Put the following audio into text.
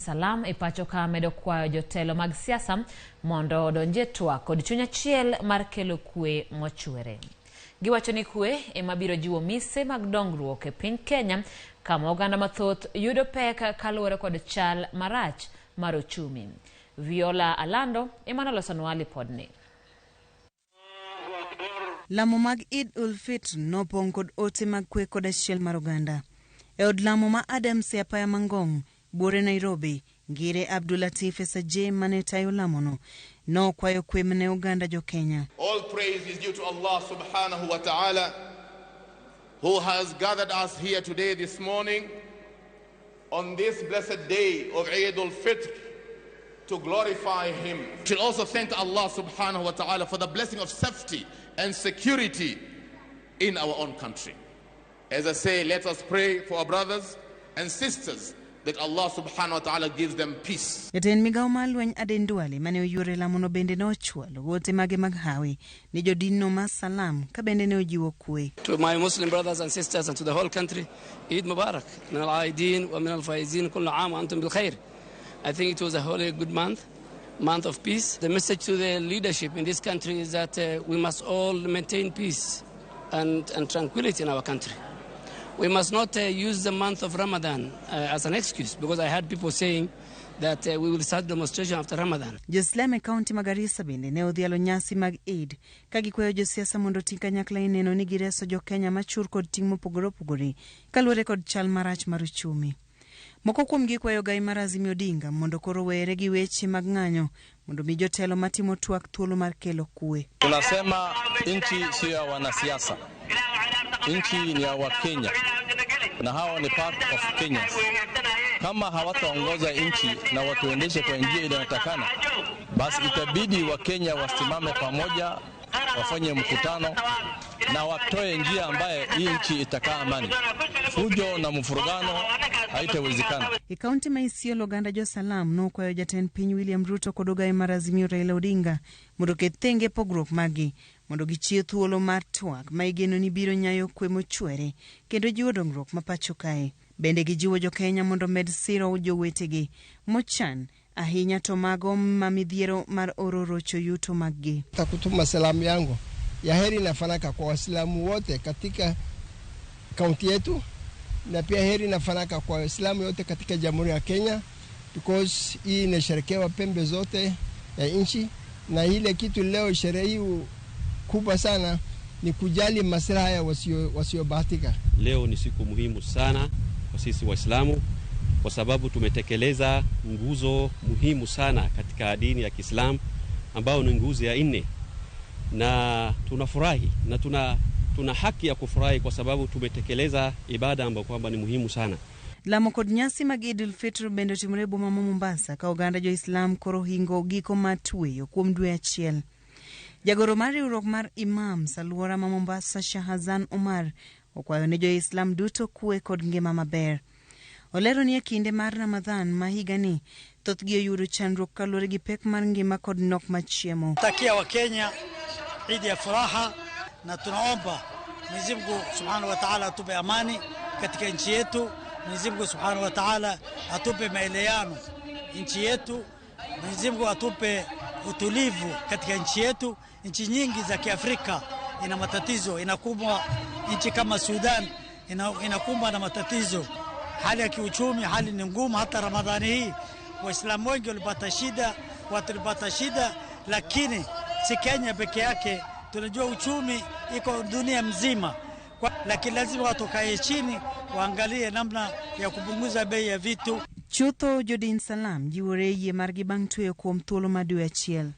Salam e pacho ka medo kwayo jotelo mag siasa mondo odonj e twak kod chuny achiel mar kelo kwe mochwere. Giwacho ni kwe ema biro jiwo mise mag dongruok e piny Kenya kama oganda mathoth yudo pek kaluwore kod chal marach mar ochumi. Viola Alando ema nolosonwa lipodni. Lamo mag Eid ul Fitr nopong' kod ote mag kwe kod achiel mar oganda. E od lamo ma Adams e apaya ma Ngong', buore Nairobi, Ngire Abdulatif Essaje mane tayo lamono nokwayo kwe ne oganda jo Kenya. All praise is due to Allah subhanahu wa ta'ala who has gathered us here today this morning on this blessed day of Eid al-Fitr to glorify him. We should also thank Allah subhanahu wa ta'ala for the blessing of safety and security in our own country. As I say, let us pray for our brothers and sisters that Allah subhanahu wa ta'ala gives them peace. Jatend migawo mar lweny Aden Duale mane oyuoro e lamono bende nochwalo ote mage mag hawi ne jodinno mar Salam ka bende ne ojiwo kwe. To my Muslim brothers and sisters and to the whole country, Eid Mubarak. من العائدين ومن الفائزين كل عام وأنتم بالخير. I think it was a holy good month, month of peace. The message to the leadership in this country is that we must all maintain peace and tranquility in our country. We must not use the month of Ramadan as an excuse, because I heard people saying that we will start demonstration after Ramadan. Jo-Islam e kaunti ma Garissa bende ne odhialo nyasi mag Eid ka gikwayo josiasa mondo oti kanyakla e neno ni gireso jo-Kenya machur kod ting' mopogore opogore kaluwore kod chal marach mar uchumi. Moko kuomgi kwayo gai mar Azimio Odinga mondo koro were gi weche mag ng'anyo mondo mi jotelo matimo twak thuolo mar kelo kwe. Tunasema nchi sio ya wanasiasa, nchi ni ya Wakenya na hawa ni part of Kenyans. Kama hawataongoza nchi na watuendeshe kwa njia inayotakana, basi itabidi Wakenya wasimame pamoja, wafanye mkutano na watoe njia ambaye hii nchi itakaa amani. Fujo na mfurugano haitawezekana. E kaunti ma Isiolo, oganda jo-Salam nokwayo jatend piny William Ruto kod ogaye mar Azimio Raila Odinga mondo oket thenge pogruok maggi mondo gichiw thuolo mar twak ma igeno ni biro nyayo kwe mochwere kendo jiwo dongruok ma pacho kae. Bende gijiwo jo-Kenya mondo omed siro jowetegi mochan ahinya to mago ma midhiero mar oro rocho yuto maggi. Kutuma salamu yangu ya heri na fanaka kwa Waislamu wote katika kaunti yetu na pia heri na fanaka kwa Waislamu yote katika Jamhuri ya Kenya, because hii inasherekewa pembe zote ya nchi, na ile kitu leo sherehe hii kubwa sana ni kujali maslaha ya wasiobahatika. Leo ni siku muhimu sana kwa sisi Waislamu kwa sababu tumetekeleza nguzo muhimu sana katika dini ya Kiislamu ambayo ni nguzo ya 4, na tunafurahi na tuna haki ya kufurahi kwa sababu tumetekeleza ibada ambayo kwamba ni muhimu sana. Lamo kod nyasi mag Eid al-Fitr bende otimore e boma ma Mombasa ka oganda jo-Islam koro hingo giko mar tweyo kuom dwe achiel. Jagoro mar riwruok mar Imams alwora ma Mombasa Shahazan Omar okwayo ne jo-Islam duto kwe kod ngima maber. Olero ni e kinde mar Ramadhan ma higani thothgi oyudo chandruok kaluwore gi pek mar ngima kod nok mar chiemo. Takia wa Kenya Eid ya furaha, na tunaomba Mwenyezi Mungu Subhanahu wa Ta'ala atupe amani katika nchi yetu. Mwenyezi Mungu Subhanahu wa Ta'ala atupe maelewano nchi yetu. Mwenyezi Mungu atupe utulivu katika nchi yetu. Nchi nyingi za Kiafrika ina matatizo, inakumbwa nchi kama Sudan inakumbwa na matatizo, hali ya kiuchumi, hali ni ngumu. Hata Ramadhani hii Waislamu wengi walipata shida, watu walipata shida, lakini si Kenya peke yake. Tunajua uchumi iko dunia mzima, lakini lazima watu kae chini waangalie namna ya kupunguza bei ya vitu. Chutho jodin Salam jiwore yie margi bang' tweyo kuom thuolo mar dwe achiel.